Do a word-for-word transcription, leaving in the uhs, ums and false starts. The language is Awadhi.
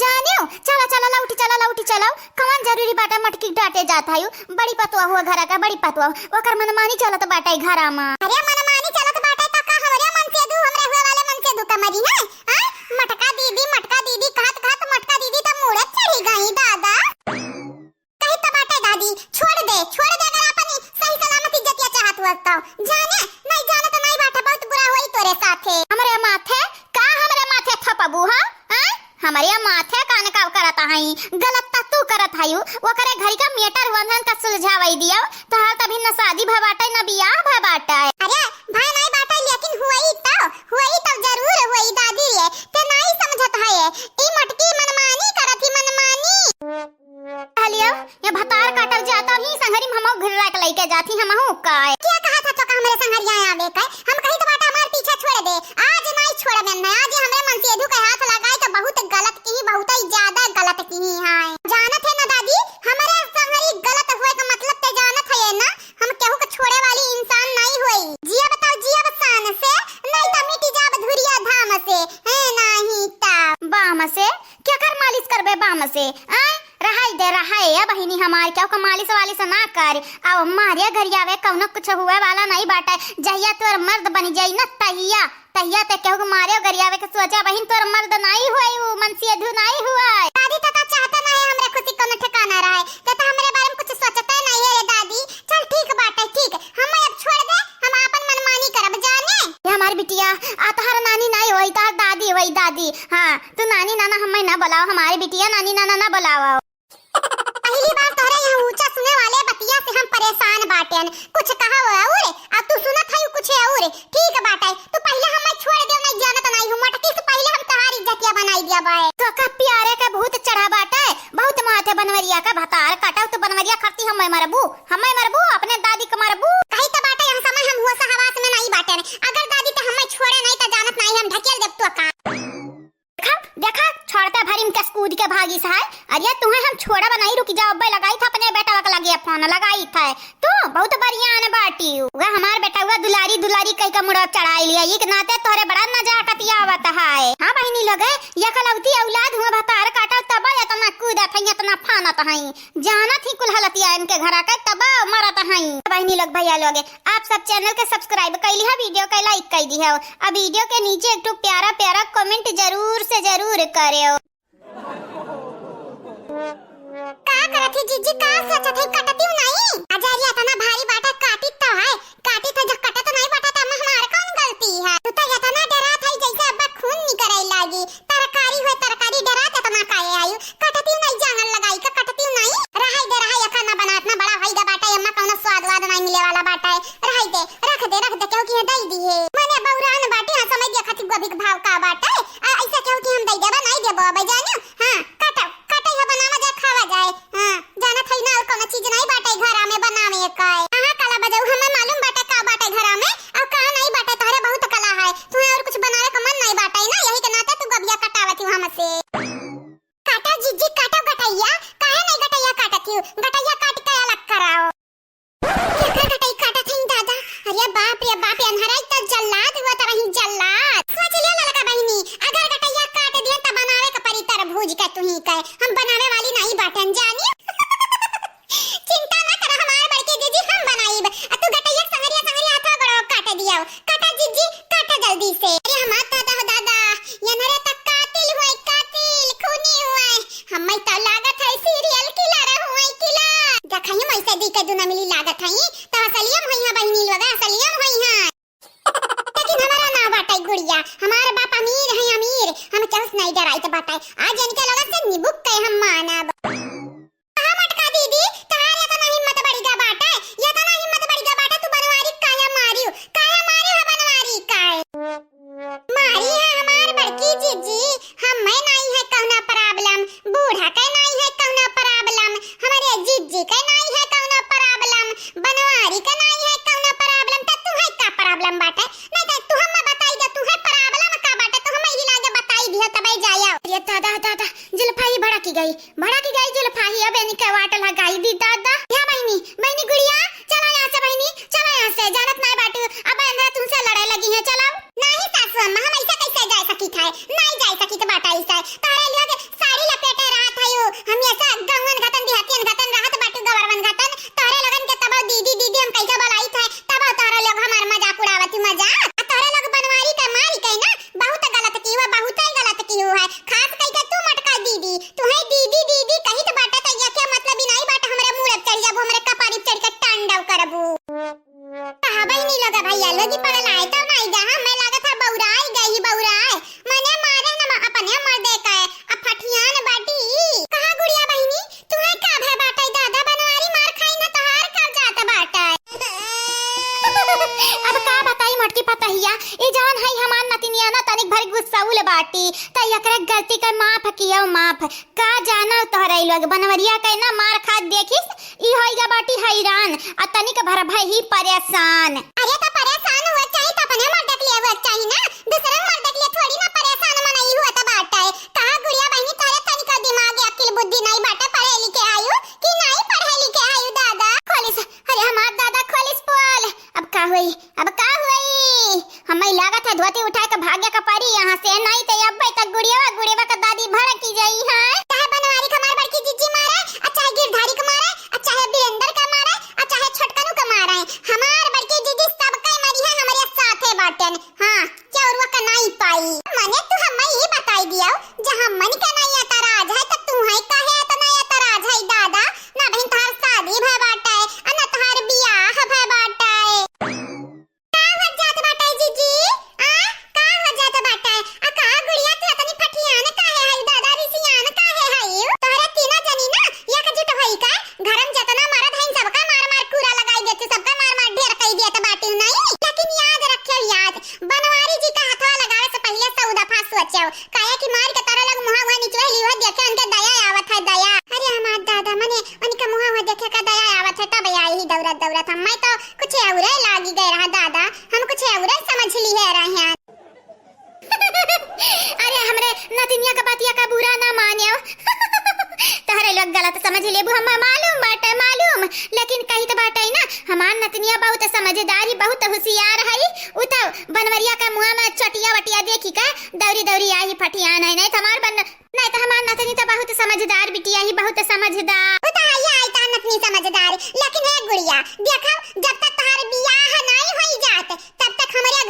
जानेउ, चला, चला, लौटी चला, लौटी चला। कवन जरूरी बाटे मटकी डांटे जात हयू? बड़ी पतोह हुआ घरा का, बड़ी पतोह। ओकर मनमानी चलत बाटे घरा मा। अरे मनमानी चलत बाटे त का हमरे मनसेधू, हमरे हुए वाले मनसेधू का मरी है? हाँ? मटका दीदी, मटका दीदी कहत कहत मटका दीदी त मूड़े चढ़ी गई दादा। कही त बाटे दादी, छोड़ दे, छोड़ दे, अगर अपन सही सलामत इज्जतिया चाहत हुआ तो। जाने, नहीं जाने तो नहीं बाटे, बहुत बुरा होई तोरे साथे। हमरे माथे? का हमरे माथे थपबू, हाँ? हाँ? हमरे माथे कान का करत हई, गलत त तू करत हयू, ओकरे घरी का matter वंधन का सुलझावई दियो, तोहार तभी न शादी भ बाटे, न बियाह भ बाटे। अरे, भाई नहीं बाटे, लेकिन हुई तो, हुई तो जरूर हुई दादी रे, ते नहीं समझत है, ई मटकी मनमानी करत ही, मनमानी। कहलियो, ये भतार काटल जाता ही संघरी में हमहू घिर्रा के लइके जाती हमहू का। क्या कहा था तो का हमरे संघरिया आवे का? हम कही तो बाटा हमार पीछा छोड़ दे। आज नाई छोड़बे ना, आज हमरे मनसेधू के हाथ लगाई तो बहुत गलत की, बहुत ही ज्यादा गलत की है। जानत है ना दादी, हमरे संघरी गलत हुए का मतलब ते जानत है ना, हम केहू के छोड़े वाली इंसान नाई होई। जिया बताओ, जिया बसान से, नहीं तो मिटी जाब धुरिया धाम से, है नहीं ता। बाम से? केकर मालिश करबे बाम से? आय, रहाई दे, रहाई, ए बहिनी हमार, केहू का मालिश वालिश ना कर। अब मारे गरियावे कौनो कुछ हुए वाला नहीं बाटे। जहिया तोर मर्द बनी जाई ना, तहिया, तहिया ते केहू के मारे गरियावे के सोचा बहिन, तोर मर्द नहीं होई, उ मनसेधू नहीं हुआ। दादी, तो का चाहता ना है हमरे खुशी कोनो ठिकाना रहे, ते तो हमरे बारे में कुछ सोचता नहीं है रे दादी। चल ठीक बाटे, ठीक, हम अब छोड़ दे, हम आपन मनमानी करब जाने। ये हमार बिटिया, आ तोहर नानी नहीं होई, तोहर दादी होई, दादी। हाँ, तू नानी नाना हमें ना बुलाओ, हमारी बिटिया नानी नाना ना बुलाओ। पहली बार तोहरे यहाँ ऊंचा सुने वाले बतिया से हम परेशान बाटेन। कुछ कहा वो और, आ तू सुनत है कुछ और। ठीक बाटे, तू पहले हमें छोड़ दे, नहीं जानत नहीं हूँ, मटकी से पहले हम तोहार इज्जतिया बनाई दिया बाए। तो का प्यारे के भूत चढ़ा बाटे, बहुत माथे बनवरिया का भतार काटा, तो बनवरिया खरती हमें मरबू, हमें मरबू, अपने दादी के मरबू। कही तो बाटे, हम समय हम होश हवास में नहीं बाटेन, अगर दादी तो हमें छोड़े नहीं तो जानत नहीं हम ढकेल देब तो का। देखा, देखा, छोड़ते भरी में कस कूद के भागी से है। अरे तुम्हें हम छोड़ब नहीं, रुक जाओ, अब्बे लगाई था अपने बेटवा के लगे फोन, लगाई था। तू बहुत बढ़िया न बाटी। वह हमार बेटवा दुलारी दुलारी कह के मुड़ा चढ़ाई लिया, एक नाते तोहरे बड़ा नजाकत आवत है। हाँ बहिनी लोग, एकलौती औलाद हुआ भतार काटल तब इतना कूदत है, इतना फानत है। जानत ही कुल हालतिया इनके घरा के तब मरत है। बहिनी लोग, भैया लोग, आप सब channel के subscribe कइली है, video के like कइ दी है। अब video के नीचे एक ठो प्यारा प्यारा comment जरूर से जरूर करेओ। का करत ही जीजी, का सोचत ही, कटतिउ नहीं? अजरिया इतना भारी बाटा काटी तो है, काटी तो जब कटत नहीं बाटा त हमार कौन गलती है? तू तो इतना डरात है जैसे अब खून निकरे लागी। तरकारी होए तरकारी डरात इतना काहे आयु? कटतिउ नहीं, जांगर लगाई का कटतिउ नहीं? रहाई दे, रहाई, खाना बनात ना बड़ा होई गा बाटा, एम्मा कौनो स्वाद वाद नहीं मिले वाला बाटा है। रहाई दे, रख दे, रख दे, केहू किहे दई दिहे। मने बौरान बाटी, हाँ, समय देखत ही गोभी के भाव का बाटे। आ, ऐसे केहू कि हम दई देबा, नहीं देबो, अबे जानियो। हाँ, काटो, काटो, ये बनावा जाए, खावा जाए। हाँ, जानत है ना, और कौनो चीज नहीं बाटे घरा में बनावे का। हाँ, काला बजाऊ, हमें मालूम बाटे का बाटे घरा में, और का नहीं बाटे, तोहरे बहुत कला है। तुम्हें और कुछ बनावे का मन नहीं बाटे ना, यही के नाते तू गोभिया कटावत ही हमसे। काटा जीजी, काटा गटैया, काहे नहीं गटैया काटत ही? गटैया काट के अलग कराओ। केकर गटई काटत हईं दादा? अरे बाप रे बाप, अन्हरा ई त जल्लाद हुआ त रही जल्लाद। सोच लिया ललका बहिनी, अगर गटैया काट दिया त बनावे के परी तरबूज के तुही के। हम बनावे वाली नहीं बाटन जानी। चिंता ना करा हमार बड़की जीजी, हम बनाइब। आ तू गटैया के संगरिया संगरिया हाथवा गोड़वा काट दिया। काटा जीजी, काटा जल्दी से। अरे हमार दादा हो दादा, ये नरे तक कातिल हुए, कातिल, खूनी हुए। हम्मे तो लागत है serial killer हुए, killer। देखा ही वैसे दी के दुना मिली लागत है, तो असलियम हुई है बहिनी लोग, असलियम हुई है। लेकिन हमारा ना बाटे गुड़िया, हमार बाप अमीर है अमीर, हम केहू से नहीं डराइत बाटे। आज इनके लोगन से निबुक के हम मानब। हाँ मटका दीदी, तहार इतना हिम्मत बढ़ गया बाटे, इतना हिम्मत बढ़ गया बाटे, तू बनवारी काहे मारियो, काहे मारियो है बनवारी काहे? मारी है हमार बड़की जीजी, हम्मे नाई है कौनो problem, बूढ़ा के नाई है कौनो problem, हमारे जीजी के नाई है कौनो problem, बनवारी के नाई है कौनो problem, त तू है का problem बाटे? नहीं त तू हम्मे बताई दे, तू है problem का बाटे, तू हम्मे ही लागे बताई दिया तबे जाया। ये दादा, दादा, ई जवन है हमार नतिनिया ना तनिक भर गुस्साउल बाटी, त एकरे गलती के माफ कियो माफ। का जाना तोहरे लोग बनवरिया के ना मार खात देखिस, ई होइगा बाटी हैरान, आ तनिक भर भई ही परेशान। अरे त परेशान हुआ चाही त अपने मर्द के लिए हुआ चाही ना, दूसरे मर्द के लिए थोड़ी ना परेशान मनई हुआ त बाटे। कहा गुड़िया बहिनी तोहरे तनिक दिमाग अकिल बुद्धि नहीं बाटे, पढ़े लिखे आयु कि नहीं पढ़े लिखे आयु दादा? खोलिस, अरे हमार दादा खोलिस पोल, अब का हुई, अब का हुई? हमें लागत है धोती उठाए के भागे के पड़ी यहाँ से, नहीं तो अब तक गुड़ियावा गुड़ियावा का दादी भड़की जाई है। चाहे बनवारी के मारे बड़की जीजी मारे, आ चाहे गिरधारी के मारे, आ चाहे वीरेंद्र के मारे, आ चाहे छोटकनू के मारे, हमार बड़की जीजी सबके मरी है, हमारे साथे बाटेन। हाँ, क्या उर्वा का नहीं पाई। मने तू हमें ही बताई दियो, जहाँ मन के नहीं एतराज है, तो तू है काहे इतना एतराज है दादा? ना बहन तोहार शादी भय बाटे, आ ना तोहार बियाह भय बाटे। का हो जात बाटे जीजी? आ, का हो जात बाटे? आ का गुड़िया तू इतनी फटियान काहे हई दादा, रिसियान काहे हई? तोहरे तीनों जनी ना एकजुट होई का? घर में जितना मरद हईन सबका मार मार कूड़ा लगाई देती, सबका मार मार ढेर कई देत बाटी नहीं। लेकिन याद रखे याद, बनवारी जी का हथवा लगावे से पहिले सौ दफा सोचो, काहे कि मार के तारा लोग मुहा हुआ निचवे ली हो, देखे उनके दया आवत है, दया। अरे हमार दादा, मने उनके मुहा हुआ देखे का दया आवत है, तब आई ही दौड़त दौड़त। हम मैं तो कुछ औरे लागी गए रहा दादा, हम कुछ औरे समझ ली है रहे हैं। अरे हमरे नतिनिया का बतिया का बुरा ना मानियो। तहरे लोग गलत समझ लेबू, हम मालूम बाटे, मालूम, लेकिन कही तो बाटे ना, हमार नतिनिया बहुत समझदार ही, बहुत होशियार है। उ तो बनवरिया का मुँह में चटिया वटिया देखी का दौरी दौरी आई फटियान है, नहीं तो हमार बन, नहीं तो हमार नतनी तो बहुत समझदार बिटिया ही, बहुत समझदार। उ तो आई आई ता नतनी समझदार, लेकिन हे गुड़िया, देखो जब तक तहार बियाह नहीं होई जात, तब तक हमरे